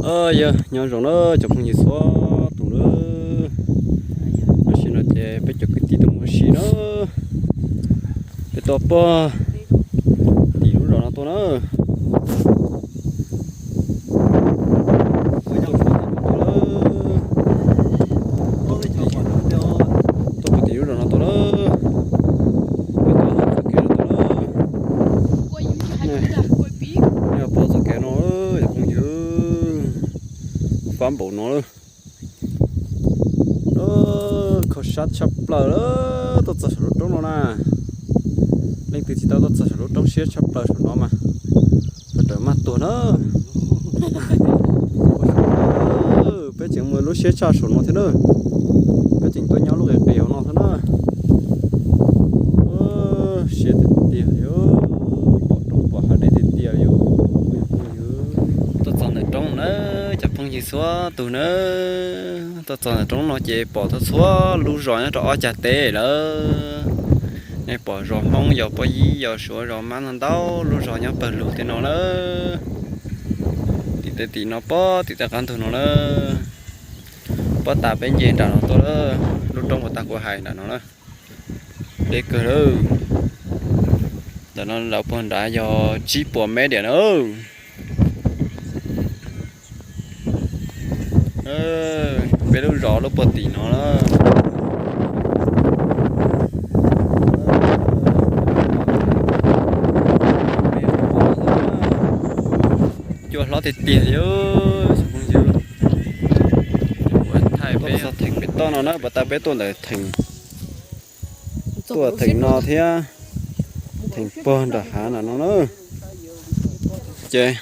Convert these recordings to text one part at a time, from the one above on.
Yog nyob zoo na cov phooj ywg txhua tus na, tam sim no ces peb cov kwv tij tuaj mus ua si na, peb tuaj pog tim lub zos no tuaj na. Tuaj pog tim lub zos no tuaj na. Peb tuaj txoj kev no tuaj na. Yog pog txoj kev no, cov phooj ywg, fab npaum no lawm. Kho siab tshaj plaws lawm, tuaj txog saum lub roob no na. Leej twg tsis tau tuaj txog saum lub roob siab tshaj plaws saum no mas, rawm maj tuag na. Peb tseem mus lub siab tshaj saum no thiab na. Peb tseem tuaj nyob lub qis qis hauv no thiab na. Siab tiag tiag li, pom roob pom hav deb tiag tiag li. Tuaj txog ntawm roob na, cov phooj ywg txhua tus na, tuaj txog ntawm roob no ces pom tau txhua lub zos nyob rau ob cag teb lawm. Nej pom zos Hmoob, zos Pob Yib, zos Suav, zos Mab, ntau ntau lub zos nyob pawg lug tej no na. Tim tej tim no pob tim tej qab ntug no na. Pob tas peb nce nram no tuaj lawm, lub roob uas tag kuv hais nram no na. Deb kawg lawm. Ntawm no lawv puag nrad yog tsib puas mev diam na. Peb lub zos lub puag tim no na. Cua hlob tiag tiag li. Thaij peb txog theem pem toj no na, puas tas peb tuaj ntawm theem, tuaj theem no thiab, theem puag nram hav no na. Ces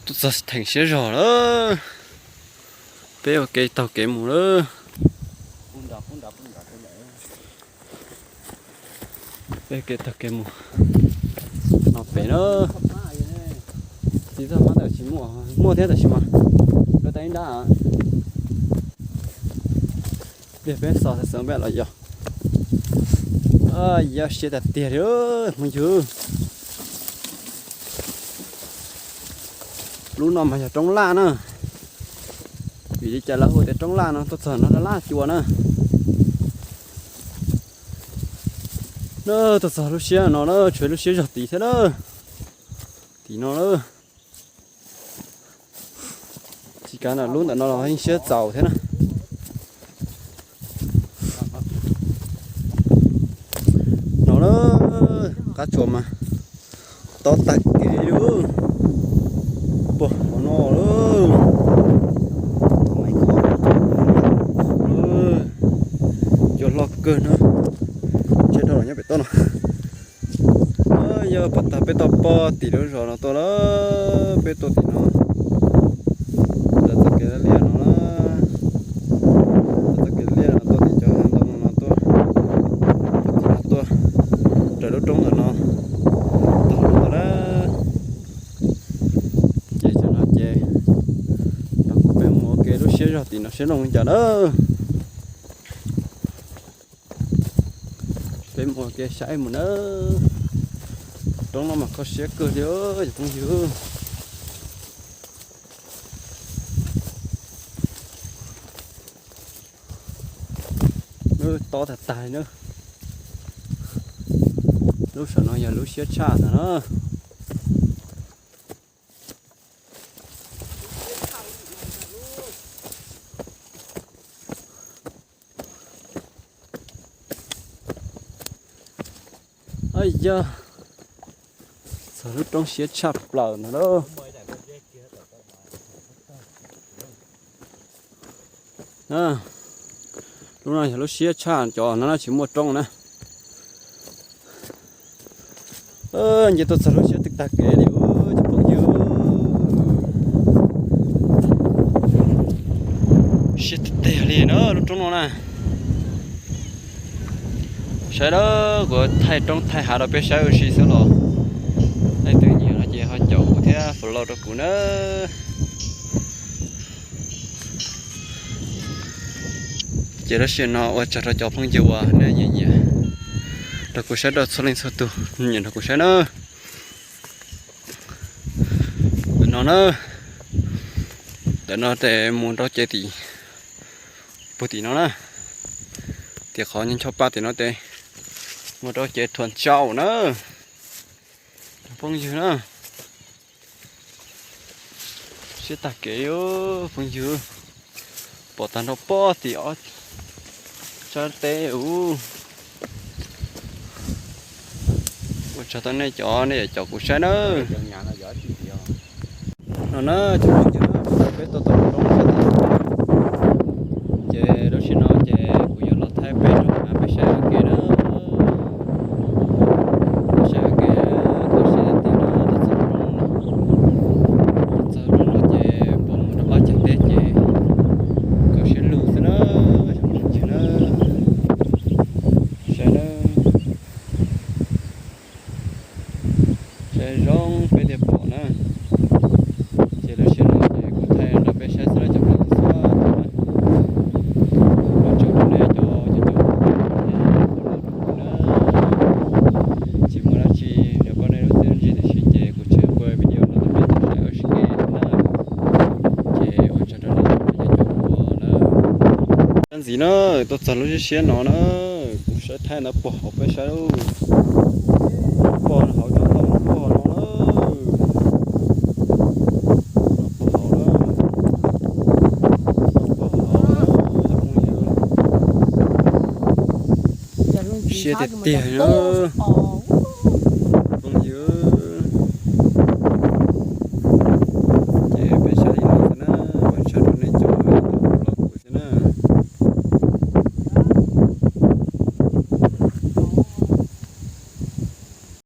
tuaj txog theem siab zog lawm, peb ua kev taug kev mus lawm. Peb ua kev taug kev mus no pem na. Txiv txoj hmab ntawm tsis muaj, muaj thiab tab sis mas luag tas ib nrab. Pliag peb xav xav peb los yog, yog siab tiag tiag li hmoob yug. Lub no mas yog roob laj na. Vim li cas lawv hu tias roob laj no? Tuaj txog no laj laj cua na. Na, tuaj txog lub siab no na, tshuav lub siab zog tid thiab na. Tim no na. Tsis kav ntawm lub ntawm no los yeej siab txaus thiab na. No na, qab tsuas mas tob tag kev li. Puag hauv no lawm. Cua hlob kawg na. Tseb dhau los nyob pem toj no. Yog puas tag peb tuaj pog tim lub zos no tuaj lawm, peb tuaj tim no. Ntawm txoj kev liaj no na, ntawm txoj kev liaj no tuaj tim cov hav ntoo no tuaj, tim no tuaj raws lub roob ntawm no tog lub ntawd na. Ces tam no ces peb mus ua ke lub siab zog tim no saib zoo li cas na. Peb mus ua ke saib mus na. Roob no mas kho siab kawg li cov phooj ywg. Lub tob tag tag li na. Lub saum no yog lub siab tshaj ntag na. Yog, txog lub roob siab tshaj plaws no lauj. Lub no yog lub siab tshaj, cov no tsis muaj roob na. Nce tuaj txog lub siab twg tag kev li cov phooj ywg. Siab tiag tiag li na lub roob no na. Saib na, kuv thaij roob thaij hav rau peb saib ua si xwb los leej twg nyiam no ces ho caum kuv thiab follow rau kuv na. Ces lub sij hawm no ua tsaug rau cov phooj ywg uas nej nyiam nyiam rau kuv saib, rau txhua leej txhua tus nyiam nrog kuv saib na. No na, Ntawm no ces mus rau ces tim, puag tim no na, tim qhov ncho pa tim no ces mus rau ces thuam tsau na, phooj ywg na. Siab tag kev phooj ywg, pom tag nrho pob tim ob sab teb ub. Ua tsaug rau nej cov nej cov kuv saib na. No na cov phooj ywg, peb tuaj tau roob sab tim, ces lub sij hawm no ces kuv yuav los thaij peb rau peb saib ua ke na. Saib ua ke, tau siab tiag no, txog roob no ces pom mus rau qab ceg teb ces kho siab lug xwb na, cov phooj ywg na. Saib na, saib zoo peb thiaj pom na. Ces lub sij hawm no ces kuv thaij rau peb saib xwb na cov phooj ywg na. Ua tsaug rau nej cov cov cov na. Tsis muaj dab tsi, nrog koj nej lub txiaj lub ntsig tam sim ces kuv tseem ua video no rau peb tau saib ua si ke na. Ces ua tsaug rau nej cov cov ua na. Ntxiv na, tuaj txog lub siab siab no na, kuv saib thaij ntawd puag hauv peb saib, puag hauv tsob ntoo puag no na. Puag hauv na, puag hauv na, cov phooj ywg. Siab tiag tiag na.